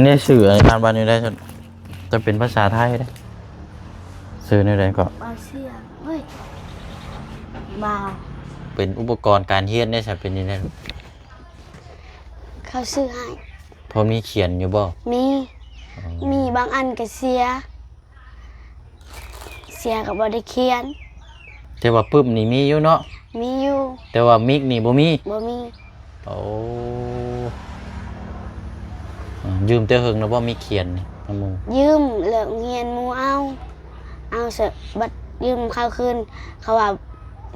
ນີ້ຊື່ອ່ານວ່າແນວໃດ? ຈະເປັນພາສາໄທເດ້. ຊື່ແນວໃດເກາະ? ບ່າວເຊື່ອງ. ເອີຍ ບ່າວ. ເປັນອຸປະກອນການຮຽນເດ້ ສະເປັນແນວໃດ? ເຂົາຊື້ໃຫ້. ພໍມີຂຽນຢູ່ບໍ່? ມີ. ອໍ ມີບາງອັນກໍເສຍ. ເສຍກໍບໍ່ໄດ້ຂຽນ. ແຕ່ວ່າປຶ້ມນີ້ມີຢູ່ເນາະ? ມີຢູ່. ແຕ່ວ່າມິກນີ້ບໍ່ມີ? ບໍ່ມີ. ໂອ້ ຢືມແຕ່ເຫິງແລ້ວບໍ່ ມິກຂຽນນີ້ນຳໝູ່? ຢືມແລ້ວໂຮງຮຽນໝູ່ເອົາ. ເອົາ ສະ ບັດຢືມເຂົາຄືນ ເຂົາວ່າ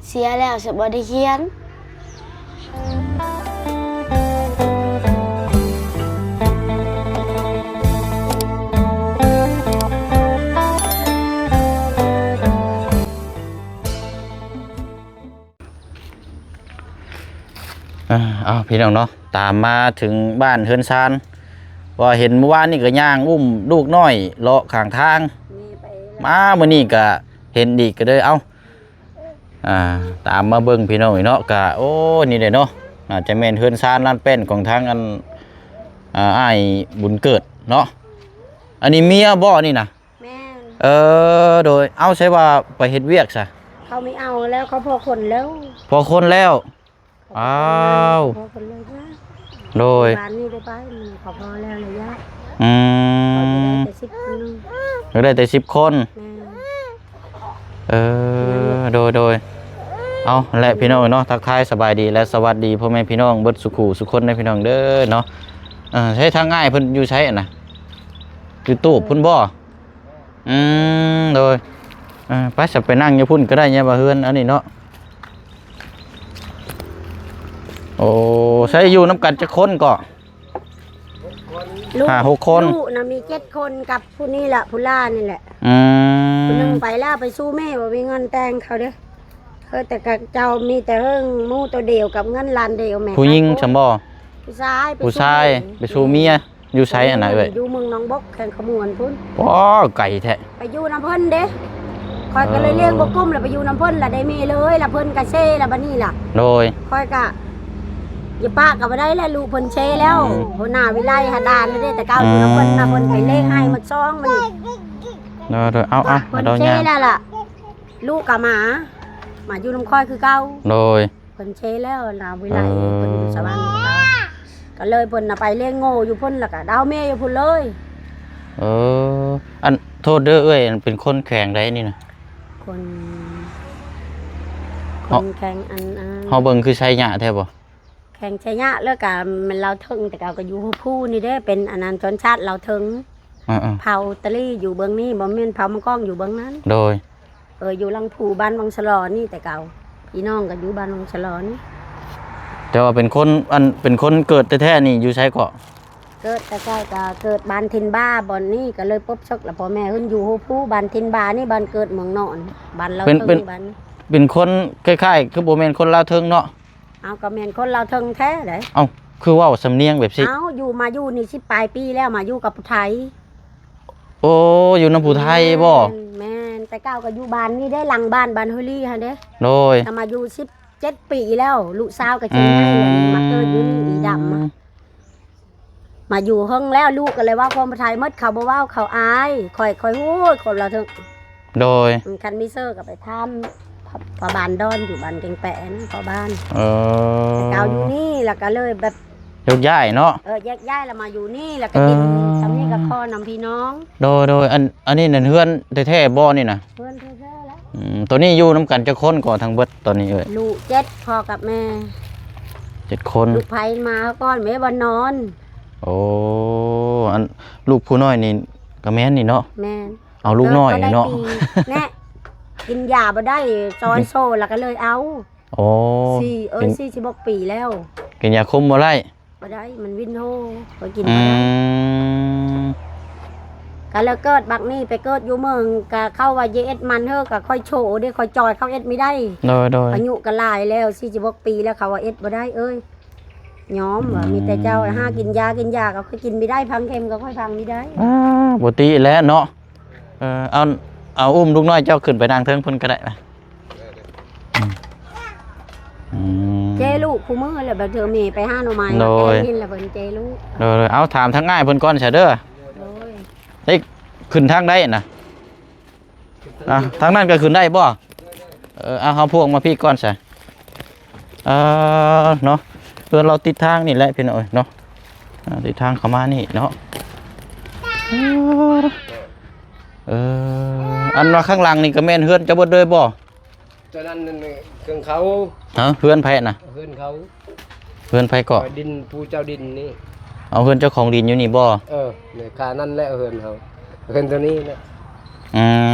ເສຍແລ້ວ ສະ ບໍ່ໄດ້ຂຽນ. ອ່າ ເອົາ ພີ່ນ້ອງເນາະ ຕາມມາເຖິງບ້ານເຮືອນຊານ ວ່າເຫັນມື້ວານນີ້ກໍຍ່າງອຸ້ມລູກນ້ອຍເລາະຂ້າງທາງ ມາມື້ນີ້ກໍເຫັນອີກ ກໍເລີຍ ເອົ້າ ອ່າ ຕາມມາເບິ່ງພີ່ນ້ອງເນາະ ກະ ໂອ້ ນີ້ເດ້ເນາະ ອາດຈະແມ່ນເຮືອນຊານລານແປ້ນຂອງທາງອັນ ອ່າ ອ້າຍບຸນເກີດເນາະ. ອັນນີ້ເມຍບໍ່ນີ້ນະ? ແມ່ນ. ເອີ ໂດຍ ເອົ້າ ໃສວ່າໄປເຮັດວຽກຊະ? ເຂົາມີເອົາແລ້ວ ເຂົາພໍຄົນແລ້ວ. ພໍຄົນແລ້ວ. ອ້າວ ພໍຄົນແລ້ວຍາກ. ໂດຍ ບ້ານນີ້ໄດ້ໄປ ເຂົາພໍແລ້ວລະຍາກ. ອືມ ເຂົາໄດ້ແຕ່ສິບຄົນ. ຢາກໄດ້ແຕ່ສິບຄົນ. ແມ່ນ. ເອີ ໂດຍ ໂດຍ ເອົາແຫຼະ ພີ່ນ້ອງເນາະ ທັກທາຍສະບາຍດີ ແລະ ສະຫວັດດີພໍ່ແມ່ພີ່ນ້ອງເບິດສູ່ຄູ່ສູ່ຄົນເດີ ພີ່ນ້ອງເດີເນາະ. ເອີ ໃສທາງອ້າຍເພິ່ນຢູ່ໃສຫັ້ນນະ? ຢູ່ຕູບພຸ້ນບໍ່? ອືມ ໂດຍ ເອີ ໄປ ສະ ໄປນັ່ງຢູ່ພຸ້ນກໍໄດ້ ຍາວ່າເຮືອນອັນນີ້ເນາະ. ໂອ້ ໃສຢູ່ນຳກັນຈັກຄົນເກາະ? ລູກ ຫ້າຫົກຄົນ. ລູກນະມີເຈັດຄົນກັບຜູ້ນີ້ລະ ຜູ້ຫຼ້ານນີ້ແຫຼະ. ອືມ ຜູ້ໜຶ່ງໄປແລ້ວ ໄປສູ່ແມ່ ບໍ່ມີເງິນແຕ່ງເຂົາເດ້. ເອີ ແຕ່ກະເຈົ້າມີແຕ່ເຫິງໝູ່ໂຕດຽວກັບເງິນລ້ານດຽວແມ່. ຜູ້ຍິງຊັ້ນບໍ່? ຜູ້ຊາຍ. ຜູ້ຊາຍໄປສູ່ແມ່ ໄປສູ່ເມຍ. ຢູ່ໃສຫັ້ນນະເອື້ອຍ? ຢູ່ເມືອງໜອງບົກ ແຂວງຄຳມ່ວນພຸ້ນ. ໂອ້ ໄກແທ້. ໄປຢູ່ນຳເພິ່ນເດ້ ຂ້ອຍກໍເລີຍລ້ຽງບໍ່ກຸ້ມ ແລ້ວໄປຢູ່ນຳເພິ່ນ ລະໄດ້ເມເລີຍ ລະເພິ່ນກະເຊ ລະບາດນີ້ລະ. ໂດຍ ຂ້ອຍກະ ຢ່າປະກໍບໍ່ໄດ້ແຫຼະ ລູກເພິ່ນເຊແລ້ວ. ອືມ ຫົວໜ້າວິໄລຫາດ່ານເດ້ ແຕ່ເກົ່າຢູ່ນຳເພິ່ນນະ ເພິ່ນໄປເລກໃຫ້ໝົດຊອງມັນ. ໂດຍ ໂດຍ ເອົາ ເອົາ ເພິ່ນເຊແລ້ວລະ ລູກກໍມາ ມາຢູ່ນຳຂ້ອຍຄືເກົ່າ. ໂດຍ ເພິ່ນເຊແລ້ວ ລາວວິໄລ ເອີ ເພິ່ນຢູ່ສະຫວັນ ກໍເລີຍເພິ່ນນະໄປລ້ຽງໂງ່ຢູ່ພຸ້ນ ແລ້ວກໍດາວເມຢູ່ພຸ້ນເລີຍ. ເອີ ອັນ ໂທດເດີເອື້ອຍ ອັນເປັນຄົນແຂວງໃດນີ້ນະ? ຄົນ ຄົນແຂວງອັນ ອັນ ເຮົາເບິ່ງຄືໄຊຍະແທ້ບໍ່? ແຂວງໄຊຍະ ແລ້ວກໍແມ່ນລາວເທິງ ແຕ່ເກົ່າກໍຢູ່ພູນີ້ເດ້ ເປັນອັນນັ້ນ ຊົນຊາດລາວເທິງ. ເອີໆ ເຜົ່າຕະລີຢູ່ເບື້ອງນີ້ ບໍ່ແມ່ນເຜົ່າມັງກອງຢູ່ເບື້ອງນັ້ນ. ໂດຍ ເອີ ຢູ່ຫຼັງພູບ້ານວັງສະຫຼໍນີ້ແຕ່ເກົ່າ ພີ່ນ້ອງກໍຢູ່ບ້ານວັງສະຫຼໍນີ້. ແຕ່ວ່າເປັນຄົນ ອັນ ເປັນຄົນເກີດແທ້ໆນີ້ຢູ່ໃສເກາະ? ເກີດແຕ່ເກົ່າກໍເກີດບ້ານຖິ່ນບ້າບ່ອນນີ້ ກໍເລີຍປົບເສິກລະ ພໍ່ແມ່ເພິ່ນຢູ່ຮູພູ ບ້ານຖິ່ນບ້ານີ້ ບ້ານເກີດເມືອງນອນ ບ້ານລາວເທິງ. ເປັນ ເປັນ ບ້ານນີ້ ເປັນຄົນຄ້າຍໆ ຄືບໍ່ແມ່ນຄົນລາວເທິງເນາະ? ເອົາ ກໍແມ່ນຄົນລາວເທິງແທ້ໃດ. ເອົ້າ ຄືເວົ້າສຳນຽງແບບຊີ້? ເອົາ ຢູ່ ມາຢູ່ນີ້ສິບປາຍປີແລ້ວ ມາຢູ່ກັບຜູ້ໄທ. ໂອ້ ຢູ່ນຳຜູ້ໄທບໍ? ແມ່ນ ແມ່ນ ແຕ່ເກົ່າກໍຢູ່ບ້ານນີ້ເດ້ ຫຼັງບ້ານ ບ້ານຫ້ວຍລີຫັ້ນເດ້. ໂດຍ ກໍມາຢູ່ສິບເຈັດປີແລ້ວ ລູກສາວກໍເຊີນໃຫ້ ອືມ ມາເກີດຢູ່ນີ້ ອີດຳ ມາ ມາຢູ່ເຫິງແລ້ວ ລູກກໍເລີຍເວົ້າຄວາມໄທໝົດ ເຂົາບໍ່ເວົ້າ ເຂົາອາຍ. ຂ້ອຍ ຂ້ອຍຮູ້ ຄົນລາວເທິງ. ໂດຍ ຄັນມີເຊີກໍໄປຖາມພໍ່ບ້ານດອນ ຢູ່ບ້ານແກງແປະນະ ພໍ່ບ້ານ. ເອີ ແຕ່ເກົ່າຢູ່ນີ້ ແລ້ວກໍເລີຍແບບ ໂຍກຍ້າຍເນາະ. ເອີ ແຍກຍ້າຍແລ້ວມາຢູ່ນີ້ ແລ້ວກໍກິນ ເອີ ສ່ຳນີ້ກໍຂໍນຳພີ່ນ້ອງ. ໂດຍ ໂດຍ ອັນ ອັນນີ້ນັ້ນເຮືອນແທ້ໆບໍ່ນີ້ນະ? ເຮືອນແທ້ໆແຫຼະ. ອືມ ຕອນນີ້ຢູ່ນຳກັນຈັກຄົນກໍທັງເບິດຕອນນີ້ເອີຍ? ລູກເຈັດ ພໍ່ກັບແມ່. ເຈັດຄົນ. ລູກໃຜມາເຮົາກ່ອນ ແມ່ບໍ່ນອນ. ໂອ້ ອັນລູກຜູ້ນ້ອຍນີ້ກໍແມ່ນນີ້ເນາະ? ແມ່ນ. ເອົາລູກນ້ອຍເນາະ ແນ່ ກິນຢາບໍ່ໄດ້ ຊອຍໂຊ ແລ້ວກໍເລີຍເອົາ. ໂອ້ ສີ່ ເອີຍ ສີ່ສິບຫົກປີແລ້ວ ກິນຢາຄຸມບໍ່ໄດ້. ບໍ່ໄດ້ ມັນວິນໂທ ຂ້ອຍກິນ ອື ບໍ່ໄດ້. ກໍເລີຍເກີດບັກນີ້ ໄປເກີດຢູ່ເມືອງ ກໍເຂົາວ່າຢ່າເອັດມັນເຮີ ກໍຂ້ອຍໂຊເດ້ ຂ້ອຍຈອຍ ເຂົາເອັດມີໄດ້. ໂດຍ ໂດຍ ອາຍຸກໍຫຼາຍແລ້ວ ສີ່ສິບຫົກປີແລ້ວ ເຂົາວ່າເອັດບໍ່ໄດ້ເອີຍ. ຍອມວ່າ ອືມ ມີແຕ່ເຈົ້າຫາກິນຢາ ກິນຢາກໍຂ້ອຍກິນມີໄດ້ ພັງເຂັມກໍຂ້ອຍພັງມີໄດ້. ອ່າ ບໍ່ຕິແຫຼະເນາະ. ເອີ ເອົາ ເອົາ ອຸ້ມລູກນ້ອຍເຈົ້າຂຶ້ນໄປນັ່ງເທິງພຸ້ນກໍໄດ້. ອືມ ອືມ ເຈ້ ລູກຄູ່ມື້ແຫຼະ ບາງເທື່ອແມ່ໄປຫາໜໍ່ໄມ້ ໂດຍ ກໍໄດ້ຍິນແລ້ວເພິ່ນເຈລູກ. ໂດຍ ເອົາ ຖາມທາງອ້າຍເພິ່ນກ່ອນຊະເດີ. ໂດຍ ໄດ້ຂຶ້ນທາງໃດນະ? ອ່ະ ທາງນັ້ນກໍຂຶ້ນໄດ້ບໍ່? ເອີ ເອົາ ເຮົາພວກມາພີ້ກ່ອນຊະ. ເອີ ເນາະ ເຮືອນລາວຕິດທາງນີ້ແຫຼະພີ່ນ້ອງເອີຍເນາະ. ອ່າ ຕິດທາງເຂົ້າມານີ້ເນາະ. ເອີ ອັນວ່າຂ້າງຫຼັງນີ້ກໍແມ່ນເຮືອນເຈົ້າເບິດເລີຍບໍ່? ຕົວນັ້ນນັ້ນເຄື່ອງເຂົາ. ຮະ? ເຮືອນໃຜນະ? ເຮືອນເຂົາ. ເຮືອນໃຜເກາະ? ດິນ ຜູ້ເຈົ້າດິນນີ້. ເອົາ ເຮືອນເຈົ້າຂອງດິນຢູ່ນີ້ບໍ່? ເອີ ນີ້ຂ້າງນັ້ນແຫຼະເຮືອນເຮົາ ເຮືອນຕົວນີ້ແຫຼະ. ອື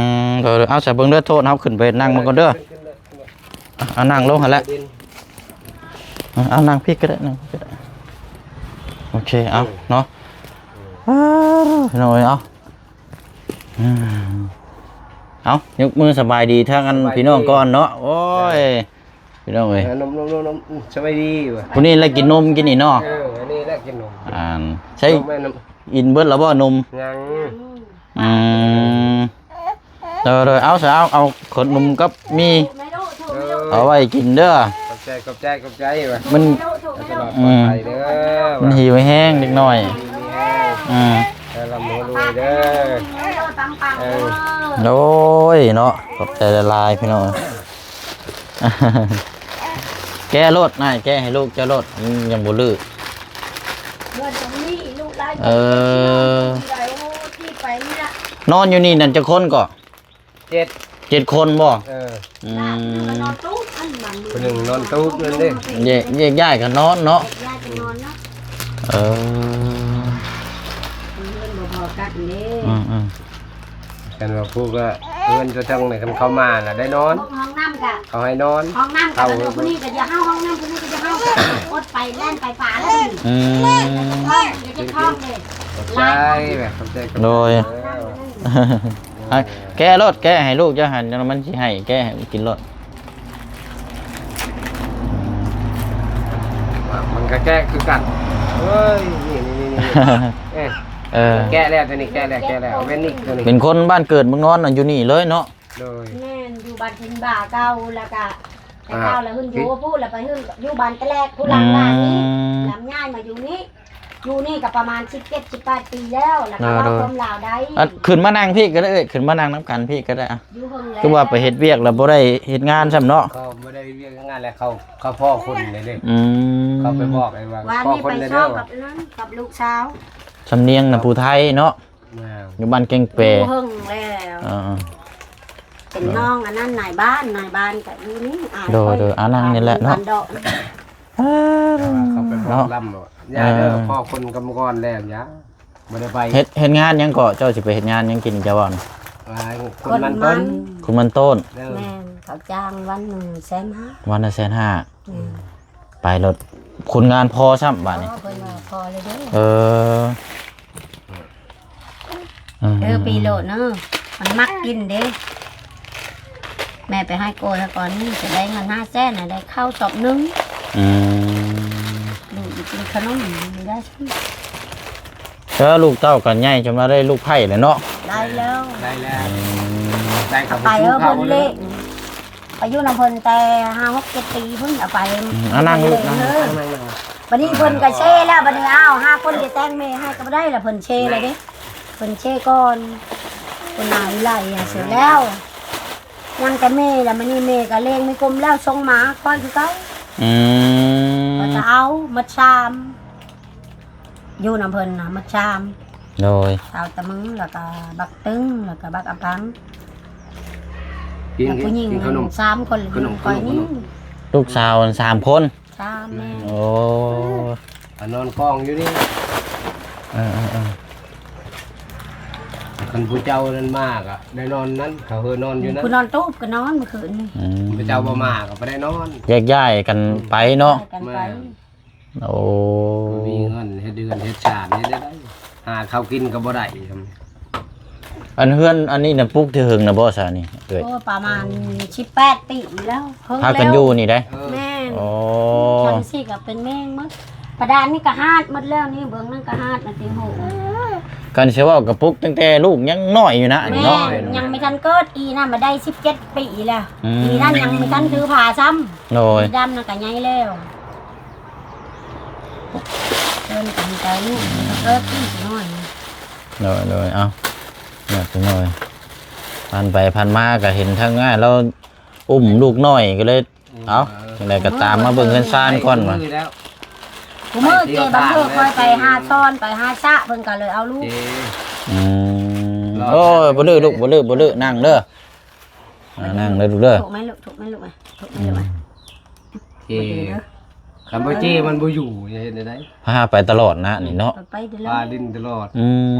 ມ ເອີ ເອົາ ສະເບິ່ງເດີ ໂທດ ເຮົາຂຶ້ນໄປນັ່ງເບິ່ງກ່ອນເດີ. ເອົາ ນັ່ງລົງຫັ້ນແຫຼະ. ເອົາ ນັ່ງພີ້ກໍໄດ້ ນັ່ງພີ້ກໍໄດ້. ໂອເຄ ເອົາເນາະ. ອືມ ພີ່ນ້ອງເອີຍ ເອົາ ອືມ ເອົາ ຍົກມືສະບາຍດີທາງອັນ ສະບາຍດີ ພີ່ນ້ອງກ່ອນເນາະ. ໂອ້ຍ ພີ່ນ້ອງເອີຍ ເອີ ນົມໆ ສະບາຍດີ. ຜູ້ນີ້ລະກິນນົມກິນນີ້ເນາະ. ເອີ ອັນນີ້ລະກິນນົມ. ອ່າ ໃຊ້ ນົມແມ່ນ ກິນເບິດແລ້ວບໍ່ນົມ? ຍັງ. ອືມ ໂດຍໆ ເອົາຊະ ເອົາ ເອົາ ເອົາຂະໜົມກັບໝີ່ ເອີ ເອົາໄວ້ກິນເດີ. ຂອບໃຈ ຂອບໃຈ ຂອບໃຈວ່າ ມັນ ຕະຫຼອດ ອືມ ປອດໄພເດີ. ມັນຫິວແຮງເດັກນ້ອຍ. ມີແຮງ ອືມ ໃຫ້ລ່ຳໃຫ້ລວຍເດີ. ເອີ ໂອ້ຍເນາະ ຂອບໃຈຫຼາຍໆ ພີ່ນ້ອງ. ແກະໂລດ ນາຍ ແກະໃຫ້ລູກເຈົ້າໂລດ ມັນຍັງບໍ່ລຶ. ເອີ ນອນຢູ່ນີ້ນັ້ນຈັກຄົນເກາະ? ເຈັດ ເຈັດຄົນບໍ່? ເອີ ອືມ ຜູ້ໜຶ່ງນອນຕູບນັ້ນເດ້. ແຍກ ແຍກຍ້າຍກັນນອນເນາະ. ແຍກຍ້າຍກັນນອນເນາະ. ເອີ ເຮືອນບໍ່ພໍກັນເດ້. ອືມໆ ຄັນວ່າຜູ້ກໍເຮືອນຕົວເທິງນີ້ ຄັນເຂົາມາລະໄດ້ນອນ. ຫ້ອງນ້ຳກະ ເຂົາໃຫ້ນອນ. ຫ້ອງນ້ຳກະ ເຂົາ ຜູ້ນີ້ກໍຢ່າເຮົາ ຫ້ອງນ້ຳຜູ້ນີ້ກໍຢ່າເຮົາ ກົດໄປແລ່ນໄປປ່າແລ້ວນີ້. ອືມ ເຈັບທ້ອງເດ້ ຂອບໃຈແມ່ ຂອບໃຈ ໂດຍ. ເອີ ອ່ະ ແກະໂລດ ແກະໃຫ້ລູກເຈົ້າຫັ້ນ ມັນຊິໃຫ້ ແກະໃຫ້ກິນໂລດ. ມັນກໍແກະຄືກັນ. ເອີຍ ນີ້ໆໆໆ ເອີ ເອີ ແກະແລ້ວ ຕົວນີ້ແກະແລ້ວ ແກະແລ້ວ. ເປັນຄົນບ້ານເກີດເມືອງນອນຢູ່ນີ້ເລີຍເນາະ. ໂດຍ ແມ່ນ ຢູ່ບ້ານເພິ່ນບາເກົ່າ ແລ້ວກະ ແຕ່ເກົ່າລະ ອ່າ ເພິ່ນຢູ່ພຸ້ນ ລະໄປເຮືອນ ຢູ່ບ້ານຕະແລກ ຜູ້ຫຼັງບ້ານນີ້. ອືມ ລຳຍ້າຍມາຢູ່ນີ້ ຢູ່ນີ້ກໍປະມານສິບເຈັດ ສິບແປດປີແລ້ວ ລະກໍເວົ້າຄວາມລາວໄດ້. ເອີ ຂຶ້ນມານັ່ງພີ້ກໍໄດ້ເອີຍ ຂຶ້ນມານັ່ງນຳກັນພີ້ກໍໄດ້. ຢູ່ເຮືອນແລ້ວ ຄືວ່າໄປເຮັດວຽກລະບໍ່ໄດ້ເຮັດງານຊ້ຳເນາະ. ເຂົາບໍ່ໄດ້ເຮັດວຽກເຮັດງານ ແລ້ວເຂົາ ເຂົາພໍ້ຄົນເດ້. ອືມ ເຂົາໄປບອກໄອ້ວ່າ ວານນີ້ໄປຊອກກັບນັ້ນ ກັບລູກສາວ. ສຳນຽງນະຜູ້ໄທເນາະ. ແມ່ນ ຢູ່ບ້ານແກ້ງແປ ຢູ່ເຮືອນແລ້ວ. ເອີ ເປັນນ້ອງອັນນັ້ນ ນາຍບ້ານ ນາຍບ້ານກໍຢູ່ນີ້. ໂດຍໆ ອ່າ ນັ່ງນີ້ແຫຼະເນາະ. ເອີ ເຂົາໄປບອກລຳ ເນາະ ຢ່າເດີ ເອີ ພໍ້ຄົນກັບກ່ອນແລ້ວ ຢ່າ ບໍ່ໄດ້ໄປ. ເຮັດ ເຮັດງານຫຍັງເກາະ? ເຈົ້າຊິໄປເຮັດງານຫຍັງກິນ ເຈົ້າວ່ານະ? ອ່າ ຂຸດມັນຕົ້ນ ຂຸດມັນຕົ້ນ. ເອີ ແມ່ນ ເຂົາຈ້າງວັນໜຶ່ງແສນຫ້າ. ວັນລະແສນຫ້າ. ອືມ ໄປໂລດ ຄົນງານພໍຊ້ຳບາດນີ້. ອໍ ເພິ່ນວ່າພໍເລີຍເດີ. ເອີ ເອີ ເອີ ປີໂລດເນາະ ມັນມັກກິນເດ້. ແມ່ໄປໃຫ້ໂກຍເຂົາກ່ອນນີ້ ຈະໄດ້ເງິນຫ້າແສນນະ ໄດ້ເຂົ້າສອບໜຶ່ງ. ອືມ ລູກກິນຂະໜົມຢູ່ໄດ້. ເອີ ລູກເຕົ້າກໍໃຫຍ່ຈົນວ່າໄດ້ລູກໃພ້ແລ້ວເນາະ. ໄດ້ແລ້ວ ໄດ້ແລ້ວ. ອືມ ໄດ້ກັບໄປເອີ ເພິ່ນເລະ ໄປຢູ່ນຳເພິ່ນແຕ່ຫ້າຫົກເຈັດປີພຸ້ນ ເອົາໄປ. ອືມ ອ່າ ນັ່ງລູກ ນັ່ງ ເອີ ບັດນີ້ເພິ່ນກໍເຊແລ້ວ ບັດນີ້ ອ້າວ ຫາຄົນຈະແຕ່ງແມ່ໃຫ້ກໍບໍ່ໄດ້ລະ ເພິ່ນເຊແລ້ວເດ້. ເພິ່ນເຊກ່ອນ ຄົນນາວິໄລເສຍແລ້ວ ຍັງແຕ່ແມ່ລະ. ບັດນີ້ແມ່ກໍເລງມີກົມແລ້ວ ສົ່ງມາຂ້ອຍຄືເກົ່າ. ອືມ ກໍຈະເອົາໝົດສາມ ຢູ່ນຳເພິ່ນນະໝົດສາມ. ໂດຍ ສາວຕະມຶງ ແລ້ວກໍບັກຕຶງ ແລ້ວກໍບັກອຳພັງ. ກິນ ແລ້ວຜູ້ຍິງ ກິນຂະໜົມ ສາມຄົນ ຂະໜົມ ຂ້ອຍນີ້ ຂະໜົມ ລູກສາວສາມຄົນ. ສາມແມ່ນ. ໂອ້ ອ່າ ນອນກອງຢູ່ນີ້. ເອີໆໆ ຄັນຜູ້ເຈົ້ານັ້ນມາກໍໄດ້ນອນນັ້ນ ເຂົາເຮີນອນຢູ່ນັ້ນ. ຜູ້ນອນຕູບກໍນອນມື້ຄືນນີ້. ອືມ ຜູ້ເຈົ້າບໍ່ມາກໍບໍ່ໄດ້ນອນ ແຍກຍ້າຍກັນໄປເນາະ. ແຍກກັນໄປ ແມ່ນ. ໂອ້ ມີເງິນເຮັດເຮືອນເຮັດຊານເຮັດໄດ້ ຫາເຂົ້າກິນກໍບໍ່ໄດ້. ອັນເຮືອນອັນນີ້ນະ ປຸກແຕ່ເຫິງນະບໍ່ຊະນີ້ເອີຍ? ໂອ້ ປະມານສິບແປດປີແລ້ວ ເຫິງ ພາກັນຢູ່ນີ້ໄດ໋. ເອີ ແມ່ນ. ໂອ້ ທາງຊີ້ກໍເປັນແມງໝົດ ປະດານນີ້ກໍຫາດໝົດແລ້ວ ນີ້ເບື້ອງນັ້ນກໍຫາດ ມັນເປັນໂຫ. ຄັນຊິເວົ້າກໍປຸກຕັ້ງແຕ່ລູກຍັງນ້ອຍຢູ່ນະ ອັນນີ້ເນາະ. ແມ່ນ ຍັງບໍ່ທັນເກີດ ອີນັ້ນມາໄດ້ສິບເຈັດປີແລ້ວ. ອືມ ອີນັ້ນຍັງບໍ່ທັນຖືພາຊ້ຳ. ໂດຍ ອີດຳນັ້ນກໍໃຫຍ່ແລ້ວ. ເອີ້ນກັນໄປລູກ ເອີ້ນພີ່ນ້ອຍ. ໂດຍ ໂດຍ ເອົາ ຍາດນ້ອຍ ຜ່ານໄປຜ່ານມາກໍເຫັນທາງອ້າຍລາວອຸ້ມລູກນ້ອຍ ກໍເລີຍ ເອົາ ຈັ່ງໃດກໍຕາມມາເບິ່ງເຮືອນຊານກ່ອນວ່າ ຜູ້ມື້ເຈບາງເທື່ອຄ່ອຍໄປຫາຊ້ອນ ໄປຫາຊະ ເພິ່ນກໍເລີຍເອົາລູກ. ອືມ ໂອ້ຍ ບໍ່ດື້ລູກ ບໍ່ດື້ ບໍ່ດື້ ນັ່ງເດີ. ອ່າ ນັ່ງເດີລູກເດີ ຖືກໄໝລູກ ຖືກໄໝລູກ ຖືກໄໝລູກ. ເຈ ຄັນບໍ່ເຈມັນບໍ່ຢູ່ ຈະເຮັດແນວໃດ? ພາໄປຕະຫຼອດນະນີ້ເນາະ ໄປເດີ ພາຫຼິ້ນຕະຫຼອດ. ອືມ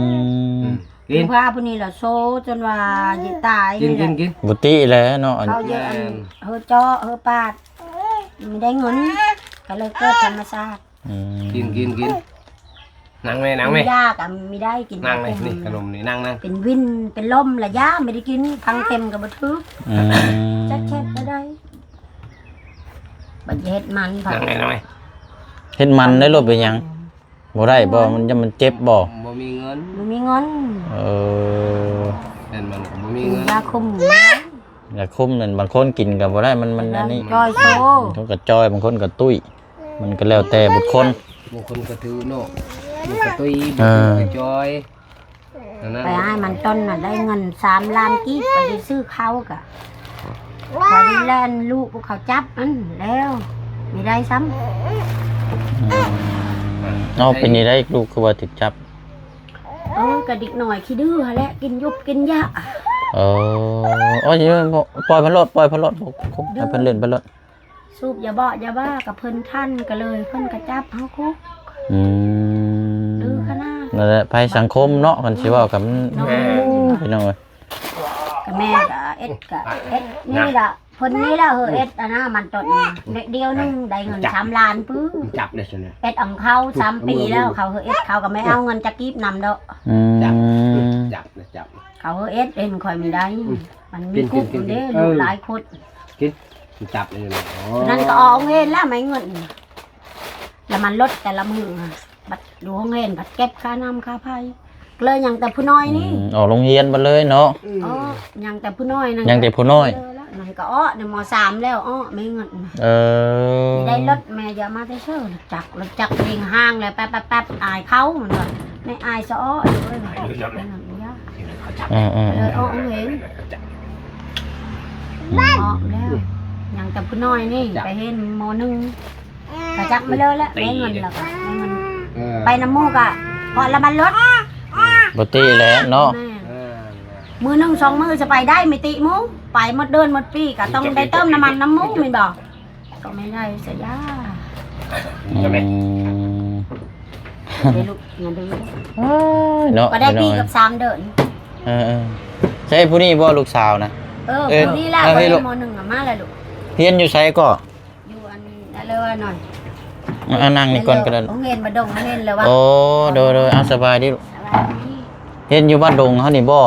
ອືມ ກິນ ພາຜູ້ນີ້ລະໂຊຈົນວ່າຊິຕາຍ. ກິນ ກິນ ກິນ ບໍ່ຕິແຫຼະເນາະ ອັນ ເຂົາເຍາະ ແມ່ນ ເຮີເຈາະເຮີປາດ ມີໄດ້ເງິນ ກໍເລີຍເກີດທຳມະຊາດ. ອືມ ກິນ ກິນ ກິນ ນັ່ງແມ່ ນັ່ງແມ່ ຢາກໍມີໄດ້ກິນ ນັ່ງແມ່ ນີ້ຂະໜົມນີ້ ນັ່ງ ນັ່ງ ເປັນວິນເປັນລົມລະຢາ ບໍ່ໄດ້ກິນ ພັງເຂັມກໍບໍ່ຖືກ. ອືມ ຈັກເຮັດບໍ່ໄດ້ ບັດເຮັດມັນ ນັ່ງແມ່ ນັ່ງແມ່ ເຮັດມັນໄດ້ໂລດ ເປັນຫຍັງບໍ່ໄດ້ບໍ່? ມັນ ມັນເຈັບບໍ່? ບໍ່ມີເງິນ ບໍ່ມີເງິນ. ເອີ ເຮັດມັນກໍບໍ່ມີເງິນ ຢາຄຸມ ຢາຄຸມນັ້ນ ບາງຄົນກິນກໍບໍ່ໄດ້ ມັນ ມັນອັນນີ້ ຈ່ອຍໂຊ ບາງຄົນກໍຈ່ອຍ ບາງຄົນກໍຕຸ້ຍ. ມັນກໍແລ້ວແຕ່ບຸກຄົນ ບາງຄົນກໍຖືເນາະ ມັນກໍຕຸ້ຍ ເອີ ບາງຄົນກໍຈ່ອຍ ອັນນັ້ນ ໄປໃຫ້ມັນຕົ້ນນະ ໄດ້ເງິນສາມລ້ານກີບ ໄປໄດ້ຊື້ເຂົ້າກະ ໄປໄດ້ແລ່ນລູກພວກເຂົາຈັບ ອັນແລ້ວ ມີໄດ້ຊ້ຳ. ອືມ ເອົາ ເປັນນີ້ໄດ້ ລູກຄືວ່າຖືກຈັບ? ໂອ້ຍ ກະເດັກນ້ອຍຂີ້ດື້ຫັ້ນແຫຼະ ກິນຢຸບກິນຢາ. ເອີ ໂອ້ຍ ບໍ່ ປ່ອຍເພິ່ນໂລດ ປ່ອຍເພິ່ນໂລດ ໃຫ້ເພິ່ນຫຼິ້ນໄປໂລດ. ສູບຢາເບາະຢາບ້າກັບເພິ່ນທັນ ກໍເລີຍເພິ່ນກໍຈັບເຮົາຄຸກ. ອືມ ດື້ຂະໜາດ ນັ້ນແຫຼະ ໄພສັງຄົມເນາະ ຄັນຊິເວົ້າກັນ ເນາະ ພີ່ນ້ອງເອີຍ. ກໍແມ່ກໍເອັດ ກໍເອັດນີ້ລະ ເພິ່ນນີ້ລະເຮີເອັດອັນນະ ມັນຕົ້ນນີ້ ດຽວໜຶ່ງໄດ້ເງິນສາມລ້ານປຶ້ ຈັບເດ້ຊັ້ນນະ ເອັດອຳເຂົາສາມປີແລ້ວ ເຂົາເຮີເອັດ ເຂົາກໍບໍ່ເອົາເງິນຈັກກີບນຳດອກ. ອືມ ຈັບ ຈັບນະ ຈັບ ເຂົາເຮີເອັດເຫັນຂ້ອຍມີໄດ້ ມັນມີຄຸກເດ້ ເອີ ລູກຫຼາຍຄົນ ກິນ ຈັບນີ້ນະ ນັ້ນກໍອອກໂຮງຮຽນແລ້ວ ໄມ້ເງິນ ລະມັນລົດແຕ່ລະມື້ ບັດຢູ່ໂຮງຮຽນ ບັດເກັບຄ່ານ້ຳຄ່າໄຟ ເລີຍຍັງແຕ່ຜູ້ນ້ອຍນີ້. ອືມ ອອກໂຮງຮຽນໝົດເລີຍເນາະ. ອືມ ອໍ ຍັງແຕ່ຜູ້ນ້ອຍນັ້ນ ຍັງແຕ່ຜູ້ນ້ອຍ ນັ້ນກໍອໍ ໃນ ມໍສາມແລ້ວ ອໍ ໄມ້ເງິນ. ເອີ ໄດ້ລົດ ແມ່ຢາມາແຕ່ເຊົ້າ ຈັກ ລົດຈັກເອງຫ້າງແລ້ວ ແປັບໆໆ ອາຍເຂົາ ມັນວ່າ ແມ່ອາຍສະອໍ ເອີຍ ເອີໆໆ ເອີ ອອກເອງ ອອກແລ້ວ ຍັງແຕ່ຜູ້ນ້ອຍນີ້ ໄປຮຽນ ມໍໜຶ່ງ ກະຈັກມາເລີຍແຫຼະ ໄດ້ເງິນແລ້ວກະໄດ້ເງິນ ເອີ ໄປນຳໝູ່ກະ ເພາະລະມັນລົດ ບໍ່ຕິແຫຼະເນາະ. ແມ່ນ ເອີ ມື້ໜຶ່ງສອງມື້ຈະໄປໄດ້ ມີຕິໝູ່ ໄປໝົດເດືອນໝົດປີ ກະຕ້ອງໄດ້ເຕີມນ້ຳມັນນຳໝູ່ ແມ່ນບໍ່? ກໍບໍ່ໄດ້ຊະຢາ. ອືມ ຢ່າດື້ລູກ ຢ່າດື້ ເອີຍເນາະ ກໍໄດ້ປີກັບສາມເດືອນ. ເອີໆ ໃຊ່ຜູ້ນີ້ບໍ່ ລູກສາວນະ? ເອີ ເອີ ຜູ້ນີ້ລະ ເອີ ມ.ໜຶ່ງ ມາແລ້ວລູກ. ຮຽນຢູ່ໃສກໍ? ຢູ່ອັນນັ້ນເລີຍວ່າໜ້ອຍ ມານັ່ງນີ້ກ່ອນກໍໄດ້ ໂຮງຮຽນບ້ານດົງ ເຫັນແລ້ວວ່າ. ໂອ້ ໂດຍໆ ເອົາ ສະບາຍດີລູກ ສະບາຍດີ. ຮຽນຢູ່ບ້ານດົງເຮົານີ້ບໍ່?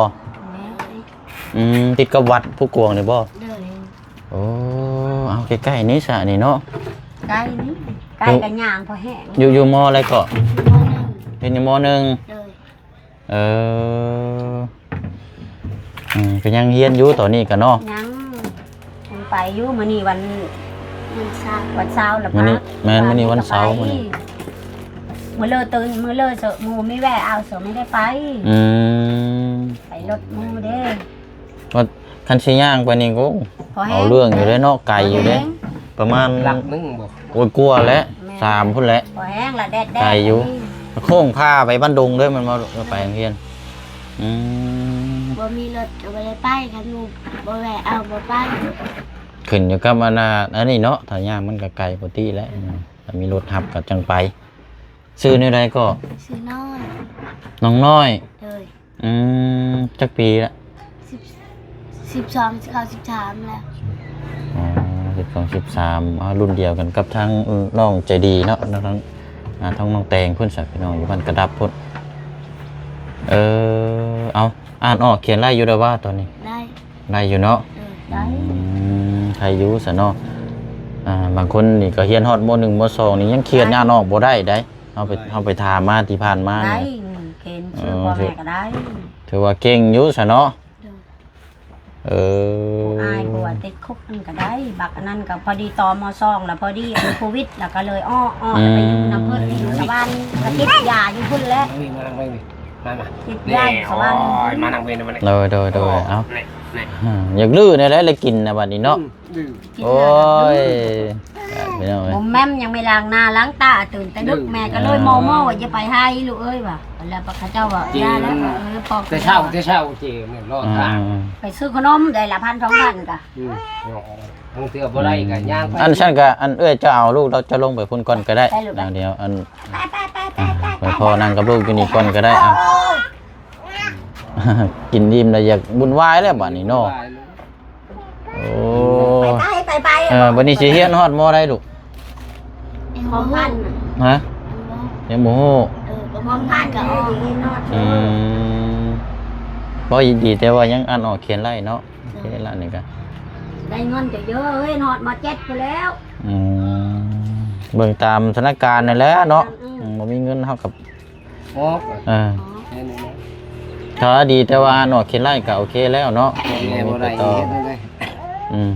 ແມ່ນ ອືມ ຕິດກັບວັດພູກວາງນີ້ບໍ່? ໂດຍ ໂອ້ ເອົາ ໃກ້ໆນີ້ຊະນີ້ເນາະ ໃກ້ນີ້ ໃກ້ກັນຍ່າງພໍແຮງ. ຢູ່ ຢູ່ ມໍ ໃດເກາະ? ມໍໜຶ່ງ ຮຽນຢູ່ ມໍໜຶ່ງ. ໂດຍ ເອີ ອືມ ກໍຍັງຮຽນຢູ່ຕອນນີ້ກໍເນາະ? ຍັງ ຍັງໄປຢູ່ ມື້ນີ້ວັນ ວັນເສົາ ວັນເສົາລະ ມື້ນີ້ ພາ ແມ່ນ ມື້ນີ້ວັນເສົາ ມື້ນີ້ ມື້ເລີຕື່ນ ມື້ເລີເສີ ໝູ່ມີແວ່ເອົາ ເສີໄມ່ໄດ້ໄປ. ອືມ ໄປລົດໝູ່ເດ້ ວ່າຄັນຊິຍ່າງໄປນີ້ ໂອ້ ພໍແຮງ ເອົາເລື່ອງຢູ່ເດ້ເນາະ ໄກຢູ່ເດ້ ພໍແຮງ ປະມານຫຼັກໜຶ່ງບໍ່? ໂອ້ຍ ກວ່າແຫຼະ ແມ່ນ ສາມພຸ້ນແຫຼະ ພໍແຮງລະ ແດດໆ ໄກຢູ່. ນີ້ ໂຄ້ງພາໄປບ້ານດົງເດີ ມັນມາໄປໂຮງຮຽນ. ອືມ ບໍ່ມີລົດກໍບໍ່ໄດ້ໄປ ຄັນໝູ່ບໍ່ແວ່ເອົາບໍ່ໄປ. ຂຶ້ນຢູ່ກັບອັນນ່າ ອັນນີ້ເນາະ ຖ້າຍ່າງມັນກໍໄກປົກກະຕິແຫຼະ ອືມ ຖ້າມີລົດຮັບກໍຈັ່ງໄປ. ຊື່ແນວໃດກໍ? ຊື່ນ້ອຍ ນ້ອງນ້ອຍ. ໂດຍ ອືມ ຈັກປີລະ? ສິບ ສິບສອງ ຊິເຂົ້າສິບສາມແລ້ວ. ອໍ ສິບສອງ ສິບສາມ ເອົາ ລຸ້ນດຽວກັນກັບທາງ ອືມ ນ້ອງໃຈດີເນາະ ທາງ ອ່າ ທາງນ້ອງແຕງພຸ້ນຊະ ພີ່ນ້ອງ ຢູ່ບ້ານກະດັບພຸ້ນ. ເອີ ເອົາ ອ່ານອອກຂຽນໄດ້ຢູ່ແລ້ວຫວາຕອນນີ້? ໄດ້ ໄດ້ຢູ່ເນາະ. ເອີ ໄດ້ ອືມ ໄດ້ຢູ່ຊະເນາະ. ອ່າ ບາງຄົນນີ້ກໍຮຽນຮອດ ມໍໜຶ່ງ ມໍສອງ ນີ້ຍັງຂຽນ ໄດ້ ອ່ານອອກບໍ່ໄດ້ໃດ. ເຮົາໄປ ໄດ້ ເຮົາໄປຖາມມາທີ່ຜ່ານມາ ໄດ້ ນີ້ ຂຽນຊື່ ເອີ ພໍ່ແມ່ກໍໄດ້ ຖືວ່າເກັ່ງຢູ່ຊະເນາະ. ໂດຍ ເອີ ຜູ້ອ້າຍຜົວຕິດຄຸກນັ້ນກໍໄດ້ ບັກອັນນັ້ນກໍພໍດີ ຕມສອງ ແລ້ວພໍດີອັນໂຄວິດ ແລ້ວກໍເລີຍອອກ ອອກ ອືມ ໄປຢູ່ນຳເພິ່ນ ຢູ່ສະຫວ່ານ ກໍຕິດຢາຢູ່ພຸ້ນແຫຼະ ມານັ່ງເບິ່ງນີ້ ມາ ມາ ຕິດຢາຢູ່ສະຫວ່ານ ໂອ້ຍ ມານັ່ງເບິ່ງນີ້ ມານີ້ ໂດຍ ໂດຍ ໂດຍ ເອົ້າ ນີ້ ນີ້ ອືມ ຢາກລື້ແດ່ແຫຼະ ໄດ້ກິນນະບັດນີ້ເນາະ ອືມ ໂອ້ຍ ພີ່ນ້ອງເອີຍ ບໍ່ແມ່ນ ຍັງໄມ່ລ້າງໜ້າລ້າງຕາ ຕື່ນແຕ່ດຶກ ແມ່ກໍເລີຍມໍ່ໆ ວ່າຢ່າໄປໃຫ້ລູກເອີຍວ່າ ແລ້ວເຂົາເຈົ້າວ່າຢ່າແລ້ວ ເອີ ພໍ ແຕ່ເຊົ້າ ແຕ່ເຊົ້າເຈແມ່ນລໍຖ້າ ອືມ ໄປຊື້ຂະໜົມໄດ້ລະພັນສອງພັນກະ ອືມ ບາງເທື່ອບໍ່ໄດ້ກໍຍ່າງໄປ ອັນຊັ້ນກໍ ອັນເອື້ອຍເຈົ້າເອົາລູກເຈົ້າລົງໄປພຸ້ນກ່ອນກໍໄດ້ ດຽວ ອັນ ໄປໆໆໆໆ ໄປພໍນັ່ງກັບລູກຢູ່ນີ້ກ່ອນກໍໄດ້ ເອົາ ກິນອີ່ມແລ້ວຢາກວຸ້ນວາຍແລ້ວບັດນີ້ເນາະ ໂອ້ຍ ໄປໆໆໆ ເອີ ບັດນີ້ຊິຮຽນຮອດມໍໃດລູກ? ຮອດ ຮອດ ຮະ? ຍັງບໍ່ຮູ້ ເອີ ຮອດ ຮອດ ກໍອອກ ອືມ ບໍ່ ດີແຕ່ວ່າຍັງອ່ານອອກຂຽນໄດ້ເນາະ ໂອເຄລະນີ້ກໍ ໄດ້ເງິນກໍເຢີະເອີຍ ຮອດ ມ.ເຈັດ ພຸ້ນແລ້ວ ອືມ ເບິ່ງຕາມສະຖານະການນັ້ນແຫຼະເນາະ ອືມ ອືມ ບໍ່ມີເງິນເຮົາກໍ ອອກ ເອີ ແມ່ນແຫຼະ ຖ້າດີແຕ່ວ່ານອກເຂດໄລ່ກໍໂອເຄແລ້ວເນາະ ແມ່ນບໍ່ໄດ້ ເຮັດແນວໃດ ອືມ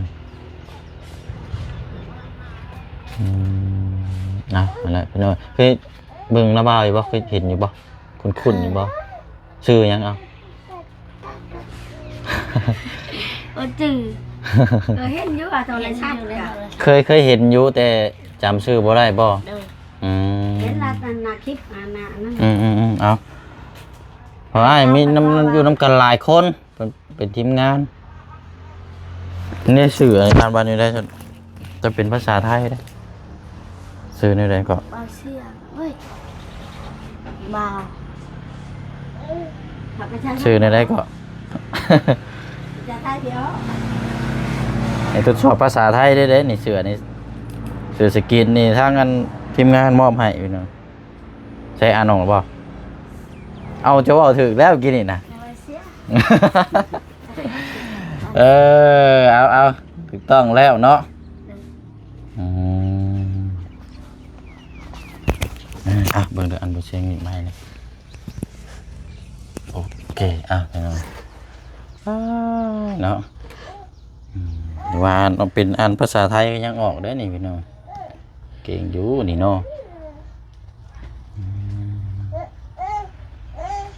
ອືມ ເອົາ ນັ້ນແຫຼະພີ່ນ້ອງ ເຄີຍເບິ່ງນາບ່າວຢູ່ບໍ່? ເຄີຍເຫັນຢູ່ບໍ່? ຄຸ້ນໆຢູ່ບໍ່? ຊື່ຫຍັງ? ເອົາ ບໍ່ຈື່ ເອີ ເຫັນຢູ່ວ່າໂທລະສັບ ເຄີຍ ເຄີຍເຫັນຢູ່ ແຕ່ຈຳຊື່ບໍ່ໄດ້ບໍ່? ໂດຍ ອືມ ເຫັນລະ ອັນນະ ຄລິບ ອັນນະ ອັນນັ້ນ ອືມໆໆ ເອົາ ເພາະອ້າຍມີນຳ ຢູ່ນຳກັນຫຼາຍຄົນ ເປັນ ເປັນທີມງານ ນີ້ຊື່ອ່ານວ່າແນວໃດ? ຈະເປັນພາສາໄທເດ້ ຊື່ແນວໃດເກາະ? ບ່າວເຊື່ອ ເອີຍ ບ່າວ ຊື່ແນວໃດເກາະ? ໃຫ້ທົດສອບພາສາໄທເດ້ ເດ້ນີ້ ເສື້ອນີ້ ເສື້ອສະກຣີນນີ້ ທາງອັນທີມງານມອບໃຫ້ພີ່ນ້ອງ ໃຊ້ອ່ານອອກບໍ່? ເອົາ ເຈົ້າເວົ້າຖືກແລ້ວກີ້ນີ້ນະ ເອີ ເອົາ ເອົາ ຖືກຕ້ອງແລ້ວເນາະ ອືມ ເອົາ ເບິ່ງເດີ ອັນບໍ່ເຊງນີ້ໃໝ່ນີ້ ໂອເຄ ອ່ະ ພີ່ນ້ອງ ເນາະ ອືມ ວ່າເປັນອ່ານພາສາໄທກໍຍັງອອກເດ້ນີ້ພີ່ນ້ອງ ເກັ່ງຢູ່ນີ້ເນາະ ອືມ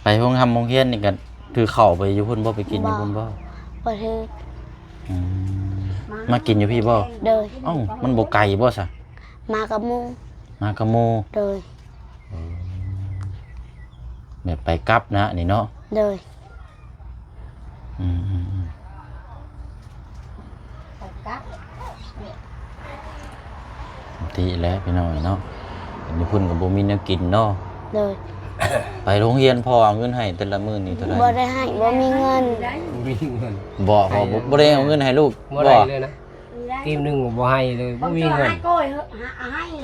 ໄປໂຮງຮ່ຳໂຮງຮຽນນີ້ກໍຖືເຂົ້າໄປຢູ່ພຸ້ນບໍ່? ໄປກິນຢູ່ພຸ້ນບໍ່? ບໍ່ຖື ອືມ ມາກິນຢູ່ພີ້ບໍ່? ໂດຍ ເອົ້າ ມັນບໍ່ໄກບໍ່ຊະ? ມາກັບໝູ່ ມາກັບໝູ່ ໂດຍ ເອີ ແບບໄປກັບນະນີ້ເນາະ ໂດຍ ອືມໆໆ ໄປກັບ ທີ່ແຫຼະພີ່ນ້ອງເນາະ ຢູ່ພຸ້ນກໍບໍ່ມີແນວກິນເນາະ ໂດຍ ໄປໂຮງຮຽນ ພໍ່ເອົາເງິນໃຫ້ແຕ່ລະມື້ນີ້ເທົ່າໃດ? ບໍ່ໄດ້ໃຫ້ ບໍ່ມີເງິນ ບໍ່ມີເງິນ ບໍ່ ບໍ່ໄດ້ເອົາເງິນໃຫ້ລູກ ບໍ່ໄດ້ເລີຍນະ ກີບໜຶ່ງບໍ່ໃຫ້ເລີຍ ບໍ່ມີເງິນ ໃຫ້ກ້ອຍ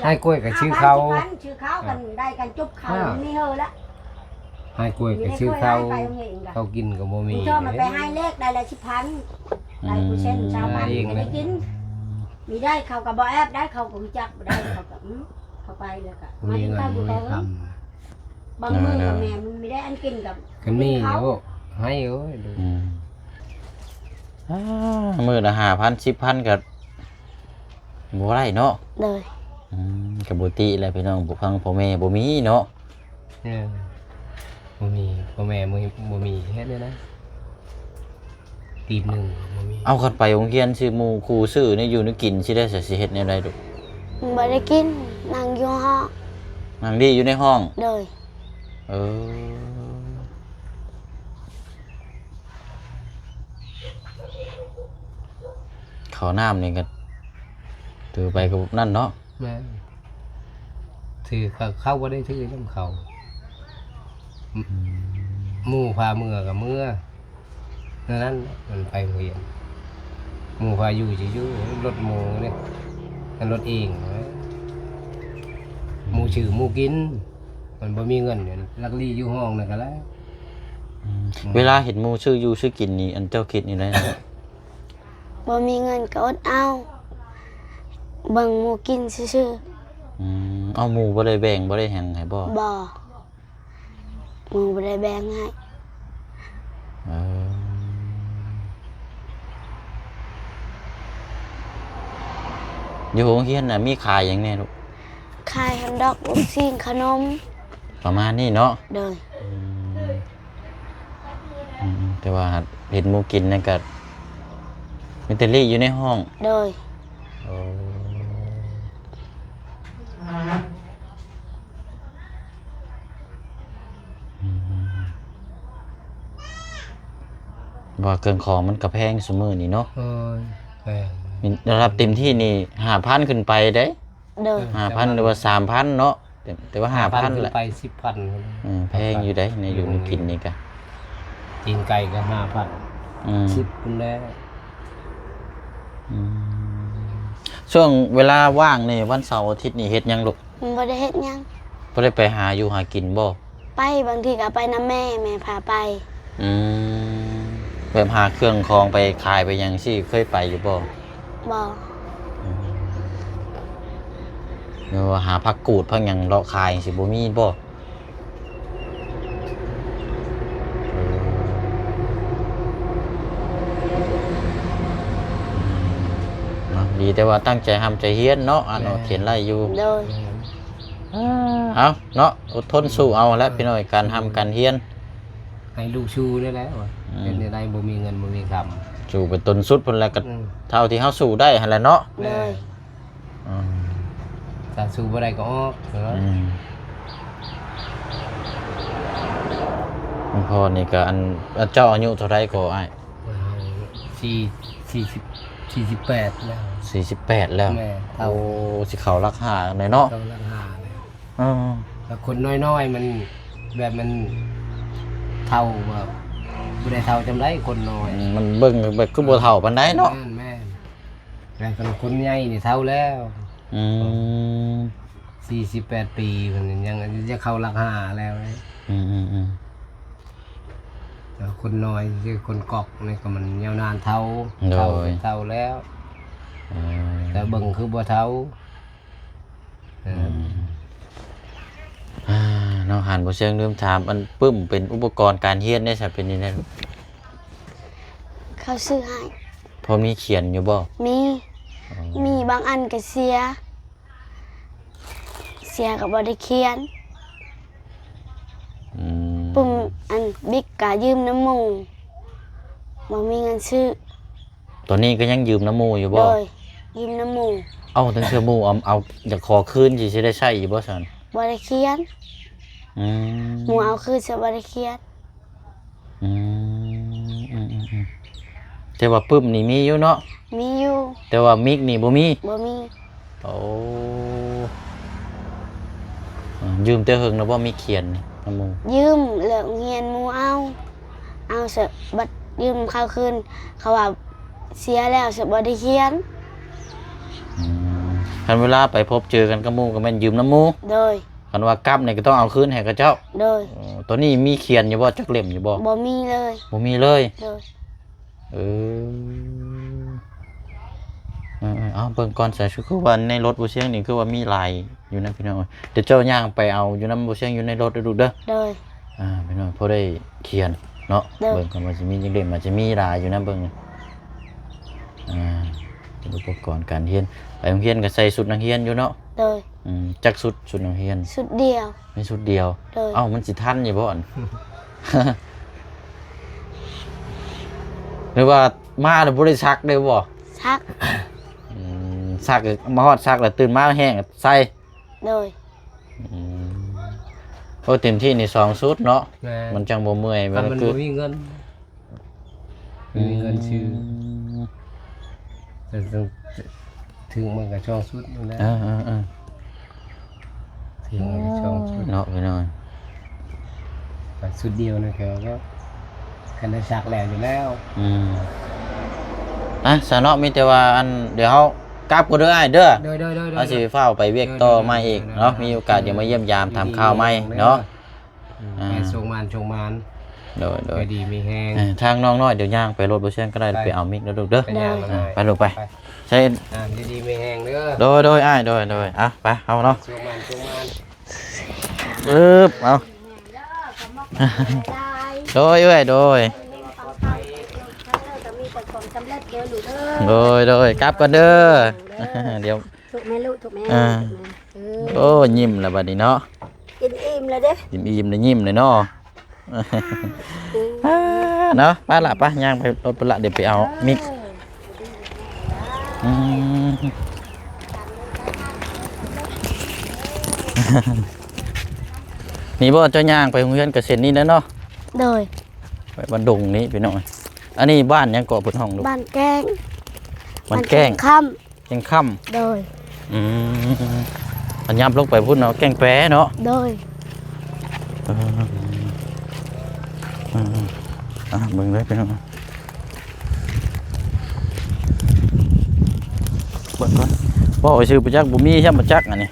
ໃຫ້ກ້ອຍກໍຊື້ເຂົ້າ ຊື້ເຂົ້າກັນ ໄດ້ກັນຈຸບເຂົ້າ ມີເຮີລະ ໃຫ້ກ້ອຍກໍຊື້ເຂົ້າ ເຂົ້າກິນກໍບໍ່ມີ ເຈົ້າມັນໄປໃຫ້ເລກໄດ້ລະສິບພັນ ໄດ້ເປີເຊັນຊາວພັນ ໄດ້ກິນ ມີໄດ້ເຂົາກໍບໍ່ແອບໄດ້ ເຂົາກໍຮູ້ຈັກບໍ່ໄດ້ ເຂົາກໍ ອືມ ເຂົາໄປແລ້ວກໍ ບໍ່ມີເງິນ ບໍ່ມີຄຳ ບາງມື້ກໍແມ່ນມັນມີໄດ້ອັນກິນກັບ ຄັນມີ ໂອ້ ໃຫ້ໂອ້ຍ ອືມ ອ່າ ມື້ລະຫ້າພັນ ສິບພັນກໍບໍ່ໄດ້ເນາະ ໂດຍ ອືມ ກໍບໍ່ຕິແຫຼະພີ່ນ້ອງ ຜູ້ຟັງພໍ່ແມ່ບໍ່ມີເນາະ ເອີ ບໍ່ມີ ພໍ່ແມ່ບໍ່ມີ ບໍ່ມີເຮັດແນວໃດ ກີບໜຶ່ງບໍ່ມີ ເອົາ ຄັນໄປໂຮງຮຽນ ຊື້ໝູ່ຄູ່ ຊື້ແນວຢູ່ແນວກິນ ຊິໄດ້ ຊິເຮັດແນວໃດລູກ? ບໍ່ໄດ້ກິນ ນັ່ງຢູ່ຫ້ອງ ນັ່ງດີຢູ່ໃນຫ້ອງ ໂດຍ ເອີ ເຂົ້ານ້ຳນີ້ກໍຖືໄປກັບນັ້ນເນາະ ແມ່ນ ຖືເຂົ້າ ເຂົ້າບໍ່ໄດ້ຖືນຳເຂົາ ອືມ ໝູ່ພາເມືອກໍເມືອ ນັ້ນແຫຼະ ມັນໄປໂຮງຮຽນ ໝູ່ພາຢູ່ຊິຢູ່ ລົດໝູ່ເດ້ ນັ້ນລົດເອງ ໝູ່ຊື້ໝູ່ກິນ ມັນບໍ່ມີເງິນ ລັກລີ້ຢູ່ຫ້ອງນັ້ນກໍແລ້ວ ອືມ ເວລາເຫັນໝູ່ຊື້ຢູ່ຊື້ກິນນີ້ ອັນເຈົ້າຄິດແນວໃດ? ບໍ່ມີເງິນກໍອົດເອົາ ເບິ່ງໝູ່ກິນຊື່ໆ ອືມ ເອົາ ໝູ່ບໍ່ໄດ້ແບ່ງ ບໍ່ໄດ້ຫຍັງໃຫ້ບໍ່? ບໍ່ ໝູ່ບໍ່ໄດ້ແບ່ງໃຫ້ ເອີ ຢູ່ໂຮງຮຽນນະ ມີຂາຍຫຍັງແດ່ລູກ? ຂາຍຮອດດອກ ລູກຊີ້ນ ຂະໜົມ ປະມານນີ້ເນາະ. ໂດຍ. ອືມ ອືມ ແຕ່ວ່າເຫັນໝູ່ກິນນັ້ນກະມີແຕ່ລີ້ຢູ່ໃນຫ້ອງ. ໂດຍ. ໂອ້ ອືມ ວ່າເຄື່ອງຂອງມັນກະແພງຊຸມື້ນີ້ເນາະ. ໂອ້ຍ ແພງ. ລະດັບເຕັມທີ່ນີ້ຫ້າພັນຂຶ້ນໄປເດ້. ໂດຍ. ຫ້າພັນ ຫຼືວ່າສາມພັນເນາະ. ແຕ່ວ່າຫ້າພັນ ຫ້າພັນຂຶ້ນໄປ ສິບພັນ. ເອີ ແພງຢູ່ເດ້ ໃນຢູ່ໃນກິນນີ້ກະ ຕີນໄກ່ກໍຫ້າພັນ. ອືມ ສິບພຸ້ນແຫຼະ. ອືມ ຊ່ວງເວລາວ່າງນີ້ ວັນເສົາອາທິດນີ້ເຮັດຫຍັງລູກ? ບໍ່ໄດ້ເຮັດຫຍັງ. ບໍ່ໄດ້ໄປຫາຢູ່ຫາກິນບໍ່? ໄປ ບາງທີກໍໄປນຳແມ່ ແມ່ພາໄປ. ອືມ ແບບຫາເຄື່ອງຂອງໄປຂາຍໄປຫຍັງຊີ້ ເຄີຍໄປຢູ່ບໍ່? ບໍ່. ອືມ ຫຼືວ່າຫາຜັກກູດຜັກຫຍັງເລາະຂາຍຈັ່ງຊີ້ ບໍ່ມີບໍ່? ເອີ ເນາະ ດີແຕ່ວ່າຕັ້ງໃຈຮ່ຳໃຈຮຽນເນາະ. ອາ ໂດຍ. ເນາະ ຂຽນໄລ່ຢູ່. ໂດຍ. ເອົາເນາະ ອົດທົນສູ້ເອົາແຫຼະ ເອີ ພີ່ນ້ອງ ການຮ່ຳການຮຽນ ໃຫ້ລູກສູ້ນີ້ແຫຼະວ່າ ອືມ ເຮັດແນວໃດບໍ່ມີເງິນບໍ່ມີຄຳ ສູ້ໄປຈົນສຸດພຸ້ນແຫຼະ ກໍ ອືມ ເທົ່າທີ່ເຮົາສູ້ໄດ້ຫັ້ນແຫຼະເນາະ. ໂດຍ. ອືມ ຖ້າສູ້ບໍ່ໄດ້ກໍອອກເນາະ. ອືມ ຫຼວງພໍ່ນີ້ກໍ ອັນ ເຈົ້າອາຍຸເທົ່າໃດກໍອ້າຍ? ສີ່ ສີ່ສິບ ສີ່ສິບແປດແລ້ວ. ສີ່ສິບແປດແລ້ວ. ແມ່ນ. ໂອ້ ເຖົ້າ ຊິເຂົ້າຫຼັກຫ້າແລ້ວເນາະ. ເຂົ້າຫຼັກຫ້າແລ້ວ. ເອີ ແລ້ວຄົນນ້ອຍໆ ມັນແບບມັນເຖົ້າ ແບບບໍ່ໄດ້ເຖົ້າຈຳໃດ ຄົນນ້ອຍ. ອືມ ມັນເບິ່ງແບບຄືບໍ່ເຖົ້າປານໃດເນາະ. ແມ່ນໆ. ແລ້ວກໍຄົນໃຫຍ່ນີ້ເຖົ້າແລ້ວ. ອືມ ສີ່ສິບແປດປີ ເພິ່ນຍັງຈະເຂົ້າຫຼັກຫ້າແລ້ວ. ອືມໆໆ ແລ້ວຄົນນ້ອຍຄືຄົນກອກນີ້ກໍມັນຍາວນານເຖົ້າ. ໂດຍ. ເຖົ້າເຖົ້າແລ້ວ. ເອີ ແຕ່ເບິ່ງຄືບໍ່ເຖົ້າ. ເອີ ອືມ ອ່າ ເນາະ ຫານບໍ່ເຊີງລືມຖາມ ອັນປຶ້ມເປັນອຸປະກອນການຮຽນເດ້ ຊະ ເປັນຈັ່ງໃດ? ເຂົາຊື້ໃຫ້. ພໍມີຂຽນຢູ່ບໍ່? ມີ. ອໍ ມີບາງອັນກໍເສຍ ເສຍກໍບໍ່ໄດ້ຂຽນ. ອືມ ປຶ້ມ ອັນ ບິກກໍຢືມນຳໝູ່ ບໍ່ມີເງິນຊື້. ຕອນນີ້ກໍຍັງຢືມນຳໝູ່ຢູ່ບໍ່? ໂດຍ ຢືມນຳໝູ່. ເອົ້າ ຕັ້ງເທື່ອໝູ່ເອົາ ເອົາ ຢາກຂໍຄືນຊິ ຊິໄດ້ໃຊ້ຢູ່ບໍ່ຊັ້ນ? ບໍ່ໄດ້ຂຽນ. ອືມ ໝູ່ເອົາຄືນ ຊິບໍ່ໄດ້ຂຽນ. ອືມ ອືມໆໆ ແຕ່ວ່າປຶ້ມນີ້ມີຢູ່ເນາະ? ມີຢູ່. ແຕ່ວ່າມິກນີ້ບໍ່ມີ? ບໍ່ມີ. ໂອ້ ອືມ ຢືມແຕ່ເຫິງແລ້ວບໍ່ ມີຂຽນນຳໝູ່? ຢືມ ເລີກໂຮງຮຽນໝູ່ເອົາ ເອົາ ສະ ບັດຢືມເຂົາຄືນ ເຂົາວ່າເສຍແລ້ວ ສະ ບໍ່ໄດ້ຂຽນ. ອືມ ຄັນເວລາໄປພົບເຈີກັນກັບໝູ່ກໍແມ່ນຢືມນຳໝູ່? ໂດຍ. ຄັນວ່າກັບນີ້ກໍຕ້ອງເອົາຄືນໃຫ້ເຂົາເຈົ້າ? ໂດຍ. ໂອ້ ຕອນນີ້ມີຂຽນຢູ່ບໍ່? ຈັກເຫຼັ້ມຢູ່ບໍ່? ບໍ່ມີເລີຍ. ບໍ່ມີເລີຍ? ໂດຍ. ເອີ ເອີໆ ເອົາເບິ່ງກ່ອນຊະ ຄືວ່າໃນລົດບໍ່ຊຽງນີ້ຄືວ່າມີຫຼາຍຢູ່ນະພີ່ນ້ອງເອີຍ. ດຽວເຈົ້າຍ່າງໄປເອົາຢູ່ນຳບໍ່ຊຽງຢູ່ໃນລົດເດີລູກເດີ. ໂດຍ. ອ່າ ພີ່ນ້ອງ ພໍໄດ້ຂຽນເນາະ. ໂດຍ. ເບິ່ງກ່ອນວ່າຊິມີຈັກເຫຼັ້ມ ອາດຈະມີຫຼາຍຢູ່ນະ ເບິ່ງ. ອ່າ ເປັນອຸປະກອນການຮຽນ ໄປໂຮງຮຽນກໍໃສ່ຊຸດນັກຮຽນຢູ່ເນາະ. ໂດຍ. ອືມ ຈັກຊຸດ ຊຸດນັກຮຽນ? ຊຸດດຽວ. ມີຊຸດດຽວ. ໂດຍ. ເອົ້າ ມັນຊິທັນຢູ່ບໍ່ ອັນ ຫຼືວ່າມາແລ້ວບໍ່ໄດ້ຊັກເລີຍບໍ່? ຊັກ. ອືມ ຊັກ ມາຮອດຊັກແລ້ວ ຕື່ນມາແຫ້ງໃສ່. ໂດຍ. ອືມ ໂອ້ ເຕັມທີ່ນີ້ສອງຊຸດເນາະ. ແມ່ນ. ມັນຈັ່ງບໍ່ເມື່ອຍ ຄັນມັນບໍ່ມີເງິນ ມີເງິນຊື້. ອືມ ແຕ່ ແຕ່ ຖືກມັນກໍຊ່ອງສຸດນັ້ນແຫຼະ. ເອີໆໆ ຖືກມັນກໍຊ່ອງສຸດເນາະພີ່ນ້ອງ. ກໍຊຸດດຽວນັ້ນກໍ ກໍຄັນໄດ້ຊັກແລ້ວຢູ່ແລ້ວ. ອືມ ອ່ະ ຊະເນາະ ມີແຕ່ວ່າ ອັນ ດຽວເຮົາກັບກ່ອນເດີອ້າຍເດີ. ໂດຍໆໆໆ ເຮົາຊິຟ້າວໄປວຽກຕໍ່ໃໝ່ອີກເນາະ. ໂດຍໆໆໆ ມີໂອກາດດຽວມາຢ້ຽມຢາມຖາມຂ່າວໃໝ່ເນາະ. ອ່າ ໃຫ້ໂຊກໝານ ໂຊກໝານ. ໂດຍໆ ຢູ່ດີມີແຮງ. ເອີ ທາງນ້ອງນ້ອຍ ດຽວຍ່າງໄປລົດບໍ່ຊຽງກໍໄດ້ ໄປ ໄປເອົາມິກເດີລູກເດີ. ໄປຍ່າງ ອ່າ ໄປລູກໄປ. ໃສ່ ອ່າ ຢູ່ດີມີແຮງເດີ. ໂດຍໆ ອ້າຍ ໂດຍໆ. ເອົາ ໄປ ເຮົາເນາະ. ໂຊກໝານ ໂຊກໝານ. ອຶບ ເອົາ ໂດຍເອື້ອຍ ໂດຍ ໂດຍໆ ກັບກ່ອນເດີ. ໂດຍ ໂດຍ ໂດຍ ໂດຍ ດຽວ ທຸກແມ່ລູກ ທຸກແມ່ ອ່າ ທຸກແມ່ ເອີ ໂອ້ ຍິ້ມແລ້ວບັດນີ້ເນາະ ກິນອີ່ມແລ້ວເດ້ ກິນອີ່ມແລ້ວຍິ້ມເລີຍເນາະ ເອີ ອ່າ ເນາະ ໄປລະ ໄປ ຍ່າງໄປລົດພຸ້ນລະ ດຽວໄປເອົາ ເອີ ມິກ ອືມ ນີ້ບໍ່ ເຈົ້າຍ່າງໄປໂຮງຮຽນກະເສັ້ນນີ້ແຫຼະເນາະ ໂດຍ ໄປບ້ານດົງນີ້ພີ່ນ້ອງ ອັນນີ້ບ້ານຫຍັງເກາະເພິ່ນຮ້ອງລູກ ບ້ານແກ້ງ ບ້ານແກ້ງ ບ້ານແກ້ງຄຳ ແກ້ງຄຳ ໂດຍ ອືມ ອັນຫຍັບລົງໄປພຸ້ນເນາະ ແກ້ງແປເນາະ ໂດຍ ເອີ ເອີ ອ່າ ເບິ່ງເດີພີ່ນ້ອງ ເບິ່ງກ່ອນ ເວົ້າຊື່ບໍ່ຈັກ ບໍ່ມີຊ້ຳບໍ່ຈັກອັນນີ້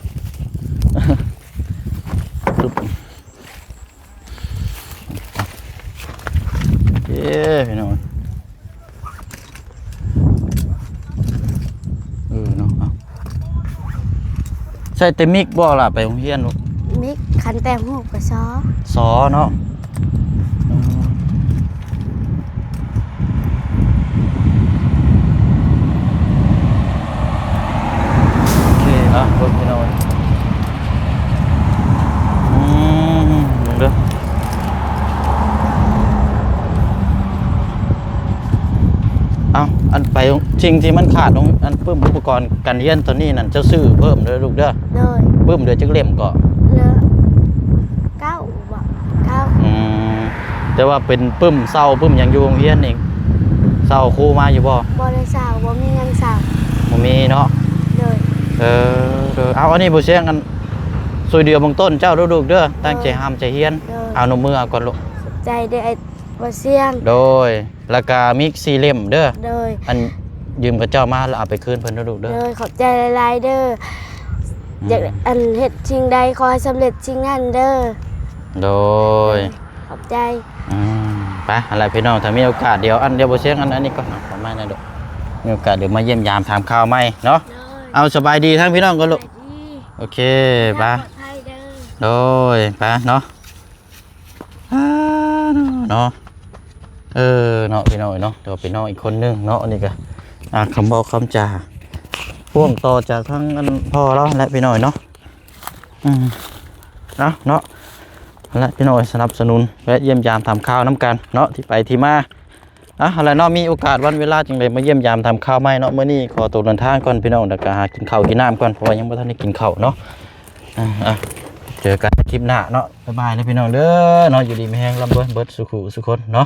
ເອີ ພີ່ນ້ອງ ເອີ ເນາະ ເອົາ ໃຊ້ແຕ່ມິກບໍ່ລະ ໄປໂຮງຮຽນລູກ? ມິກ ຄັນແຕ້ມຮູບກໍຊໍ ຊໍເນາະ ອືມ ໂອເຄ ອ່ະ ເບິ່ງພີ່ນ້ອງ ອືມ ເບິ່ງເດີ ເອົ້າ ອັນໄປ ສິ່ງທີ່ມັນຂາດ ອັນປຶ້ມອຸປະກອນການຮຽນໂຕນີ້ນັ້ນ ເຈົ້າຊື້ເພີ່ມເດີລູກເດີ ໂດຍ ປຶ້ມເຫຼືອຈັກເຫຼັ້ມເກາະ? ເຫຼືອເກົ້າ ເກົ້າ ອືມ ແຕ່ວ່າເປັນປຶ້ມເຊົາ ປຶ້ມຫຍັງຢູ່ໂຮງຮຽນນີ້ ເຊົ່າຄູມາຢູ່ບໍ່? ບໍ່ໄດ້ເຊົ່າ ບໍ່ມີເງິນເຊົ່າ ບໍ່ມີເນາະ ໂດຍ ເອີ ເອີ ເອົາ ອັນນີ້ບໍ່ແຊງ ອັນ ຊ່ວຍເຫຼືອເບື້ອງຕົ້ນເຈົ້າເດີລູກເດີ ຕັ້ງໃຈຮ່ຳໃຈຮຽນ ໂດຍ ເອົາ ນົບມືເອົາກ່ອນລູກ ຂອບໃຈເດີ ອ້າຍບໍ່ຊຽງ ໂດຍ ແລ້ວກະມີອີກສີ່ເຫຼັ້ມເດີ ໂດຍ ອັນຢືມເຂົາເຈົ້າມາ ແລ້ວເອົາໄປຄືນເພິ່ນເດີລູກເດີ ໂດຍ ຂອບໃຈຫຼາຍໆເດີ ອືມ ຢາກ ອັນເຮັດສິ່ງໃດຂໍໃຫ້ສຳເລັດສິ່ງນັ້ນເດີ ໂດຍ ຂອບໃຈ ອືມ ໄປ ຫັ້ນລະພີ່ນ້ອງ ຖ້າມີໂອກາດ ດຽວ ອັນ ດຽວບໍ່ຊຽງ ອັນ ອັນນີ້ກ່ອນເນາະ ເອົາໄມ້ໜ້ອຍລູກ ມີໂອກາດດຽວມາຢ້ຽມຢາມຖາມຂ່າວໃໝ່ເນາະ ໂດຍ ເອົາ ສະບາຍດີທາງພີ່ນ້ອງກ່ອນລູກ ສະບາຍດີ ໂອເຄ ໄປ ປາດໄພເດີ ໂດຍ ໄປເນາະ ອ່າ ເນາະ ເອີ ເນາະ ພີ່ນ້ອງເອີຍເນາະ ແຕ່ວ່າເປັນນ້ອງອີກຄົນໜຶ່ງເນາະ ອັນນີ້ກະ ອ່າ ຄຳເວົ້າຄຳຈາ ພວງຕໍ່ຈາກທາງອັນພໍ່ລາວຫັ້ນແຫຼະ ພີ່ນ້ອງເອີຍເນາະ ອືມ ເອົາເນາະ ຫັ້ນແຫຼະ ພີ່ນ້ອງເອີຍ ສະໜັບສະໜູນ ແວະຢ້ຽມຢາມຖາມຂ່າວນຳກັນເນາະ ທີ່ໄປທີ່ມາ ອ່ະ ຫັ້ນແຫຼະເນາະ ມີໂອກາດວັນເວລາຈັ່ງໃດມາຢ້ຽມຢາມຖາມຂ່າວໃໝ່ເນາະ ມື້ນີ້ຂໍຕົວເດີນທາງກ່ອນ ພີ່ນ້ອງ ແລ້ວກະຫາກິນເຂົ້າກິນນ້ຳກ່ອນ ເພາະວ່າຍັງບໍ່ທັນໄດ້ກິນເຂົ້າເນາະ ອ່າ ອ່ະ ເຈີກັນຄລິບໜ້າເນາະ ບາຍບາຍເດີພີ່ນ້ອງເດີເນາະ ຢູ່ດີມີແຮງ ລ່ຳລວຍເບິດສູ່ຄູ່ສູ່ຄົນເນາະ.